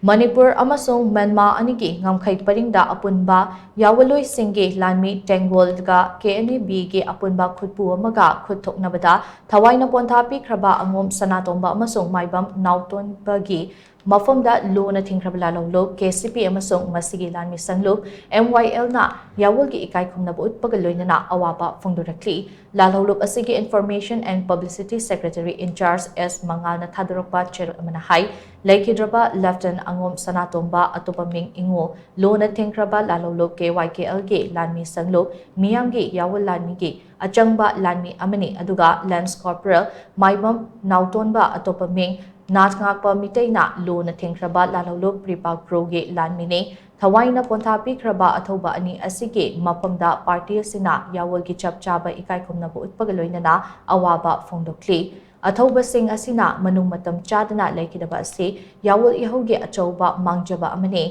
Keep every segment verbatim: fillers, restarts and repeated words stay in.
ꯃꯅꯤꯄꯨꯔ ꯑꯃꯁꯨꯡ ꯃ꯭ꯌꯥꯟꯃꯥꯔ ꯑꯅꯤꯒꯤ ꯉꯝꯈꯩ ꯄꯔꯤꯡꯗ ꯑꯄꯨꯟꯕ ꯌꯥꯑꯣꯟꯂꯣꯏꯁꯤꯡꯒꯤ ꯂꯥꯟꯃꯤ ꯇꯦꯡꯒꯣꯜꯒ ꯀꯦ ꯑꯦꯟ ꯑꯦ ꯕꯤꯒꯤ ꯑꯄꯨꯟꯕ ꯈꯨꯠꯄꯨ ꯑꯃꯒ ꯈꯨꯠ ꯊꯣꯛꯅꯕꯗ ꯊꯋꯥꯏꯅ ꯄꯣꯟꯊꯥ ꯄꯤꯈ꯭ꯔꯕ ꯑꯉꯣꯝ ꯁꯅꯥꯇꯣꯝꯕ ꯑꯃꯁꯨꯡ ꯃꯥꯏꯕꯝ ꯅꯥꯎꯇꯣꯟꯕꯒꯤ ꯃꯐꯝꯗ ꯂꯨꯅ ꯊꯤꯡꯈ꯭ꯔꯕ ꯂꯥꯜꯍꯧꯂꯨꯞ ꯀꯦ ꯁꯤ ꯄꯤ ꯑꯃꯁꯨꯡ ꯃꯁꯤꯒꯤ ꯂꯥꯟꯃꯤ ꯁꯪꯂꯨꯞ ꯑꯦꯝ ꯋꯥꯏ ꯑꯦꯜꯅ ꯌꯥꯑꯣꯟꯒꯤ ꯏꯀꯥꯏ ꯈꯨꯝꯅꯕ ꯎꯠꯄꯒ ꯂꯣꯏꯅꯅ ꯑꯋꯥꯕ ꯐꯣꯡꯗꯣꯔꯛꯂꯤ꯫ ꯂꯥꯜꯍꯧꯂꯨꯞ ꯑꯁꯤꯒꯤ Information and Publicity Secretary in Charge ꯑꯦꯁ ꯃꯉꯥꯜꯅ ꯊꯥꯗꯣꯔꯛꯄ ꯆꯦꯔꯣꯜ ꯑꯃꯅ ꯍꯥꯏ, ꯂꯩꯈꯤꯗ꯭ꯔꯕ ꯂꯦꯐꯇꯅꯦꯟ ꯑꯉꯣꯝ ꯁꯅꯥꯇꯣꯝꯕ, ꯑꯇꯣꯞꯄ ꯃꯤꯡ ꯏꯉꯣ, ꯂꯨꯅ ꯊꯤꯡꯈ꯭ꯔꯕ ꯂꯥꯜꯍꯧꯂꯨꯞ ꯀꯦ ꯋꯥꯏ ꯀꯦ ꯑꯦꯜꯒꯤ ꯂꯥꯟꯃꯤ ꯁꯪꯂꯨꯞ ꯃꯤꯌꯥꯝꯒꯤ ꯌꯥꯑꯣꯟ ꯂꯥꯟꯃꯤꯒꯤ ꯑꯆꯪꯕ ꯂꯥꯟꯃꯤ ꯑꯃꯅꯤ, ꯑꯗꯨꯒ ꯂꯦꯟꯁ ꯀꯣꯔꯄꯣꯔꯦꯜ ꯃꯥꯏꯕꯝ ꯅꯥꯎꯇꯣꯟꯕ, ꯑꯇꯣꯞꯄ ꯃꯤꯡ ꯅꯥꯠ ꯉꯥꯛꯄ ꯃꯤꯇꯩꯅ ꯂꯨꯅ ꯊꯤꯡꯈ꯭ꯔꯕ ꯂꯥꯜꯍꯧꯂꯨꯞ ꯄ꯭ꯔꯤꯄꯥꯛ ꯄ꯭ꯔꯣꯒꯤ ꯂꯥꯟꯃꯤꯅꯤ꯫ ꯊꯋꯥꯏꯅ ꯄꯣꯟꯊꯥ ꯄꯤꯈ꯭ꯔꯕ ꯑꯊꯧꯕ ꯑꯅꯤ ꯑꯁꯤꯒꯤ ꯃꯐꯝꯗ ꯄꯥꯔꯇꯤ ꯑꯁꯤꯅ ꯌꯥꯑꯣꯟꯒꯤ ꯆꯞ ꯆꯥꯕ ꯏꯀꯥꯏ ꯈꯨꯝꯅꯕ ꯎꯠꯄꯒ ꯂꯣꯏꯅꯅ ꯑꯋꯥꯕ ꯐꯣꯡꯗꯣꯛꯂꯤ꯫ ꯑꯊꯧꯕꯁꯤꯡ ꯑꯁꯤꯅ ꯃꯅꯨꯡ ꯃꯇꯝ ꯆꯥꯗꯅ ꯂꯩꯈꯤꯗꯕ ꯑꯁꯤ ꯌꯥꯑꯣꯟ ꯏꯍꯧꯒꯤ ꯑꯆꯧꯕ ꯃꯥꯡꯖꯕ ꯑꯃꯅꯤ꯫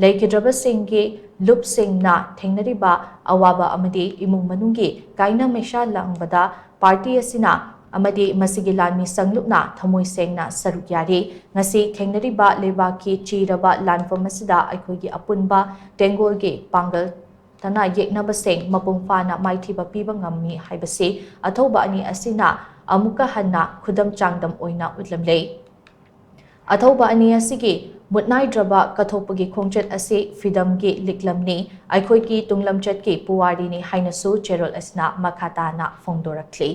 ꯂꯩꯈꯤꯗ꯭ꯔꯕꯁꯤꯡꯒꯤ ꯂꯨꯞꯁꯤꯡꯅ ꯊꯦꯡꯅꯔꯤꯕ ꯑꯋꯥꯕ ꯑꯃꯗꯤ ꯏꯃꯨꯡ ꯃꯅꯨꯡꯒꯤ ꯀꯥꯏꯅ ꯃꯩꯁꯥ ꯂꯥꯡꯕꯗ ꯄꯥꯔꯇꯤ ꯑꯁꯤꯅ ꯑꯃꯗꯤ ꯃꯁꯤꯒꯤ ꯂꯥꯟꯃꯤ ꯁꯪꯂꯨꯞꯅ ꯊꯃꯣꯏ ꯁꯦꯡꯅ ꯁꯔꯨꯛ ꯌꯥꯔꯤ꯫ ꯉꯁꯤ ꯊꯦꯡꯅꯔꯤꯕ ꯂꯩꯕꯥꯛꯀꯤ ꯆꯤꯔꯕ ꯂꯥꯟꯐꯝ ꯑꯁꯤꯗ ꯑꯩꯈꯣꯏꯒꯤ ꯑꯄꯨꯟꯕ ꯇꯦꯡꯒꯣꯜꯒꯤ ꯄꯥꯡꯒꯜ ꯇꯅ ꯌꯦꯛꯅꯕꯁꯤꯡ ꯃꯄꯨꯡ ꯐꯥꯅ ꯃꯥꯏꯊꯤꯕ ꯄꯤꯕ ꯉꯝꯃꯤ ꯍꯥꯏꯕꯁꯤ ꯑꯊꯧꯕ ꯑꯅꯤ ꯑꯁꯤꯅ ꯑꯃꯨꯛꯀ ꯍꯟꯅ ꯈꯨꯗꯝ ꯆꯥꯡꯗꯝ ꯑꯣꯏꯅ ꯎꯠꯂꯝꯂꯦ꯫ ꯑꯊꯧꯕ ꯑꯅꯤ ꯑꯁꯤꯒꯤ ꯃꯨꯠꯅꯥꯏꯗ꯭ꯔꯕ ꯀꯠꯊꯣꯛꯄꯒꯤ ꯈꯣꯡꯆꯠ ꯑꯁꯤ ꯐ꯭ꯔꯤꯗꯝꯒꯤ ꯂꯤꯛꯂꯝꯅꯤ, ꯑꯩꯈꯣꯏꯒꯤ ꯇꯨꯡꯂꯝꯆꯠꯀꯤ ꯄꯨꯋꯥꯔꯤꯅꯤ ꯍꯥꯏꯅꯁꯨ ꯆꯦꯔꯣꯜ ꯑꯁꯤꯅ ꯃꯈꯥ ꯇꯥꯅ ꯐꯣꯡꯗꯣꯔꯛꯂꯤ꯫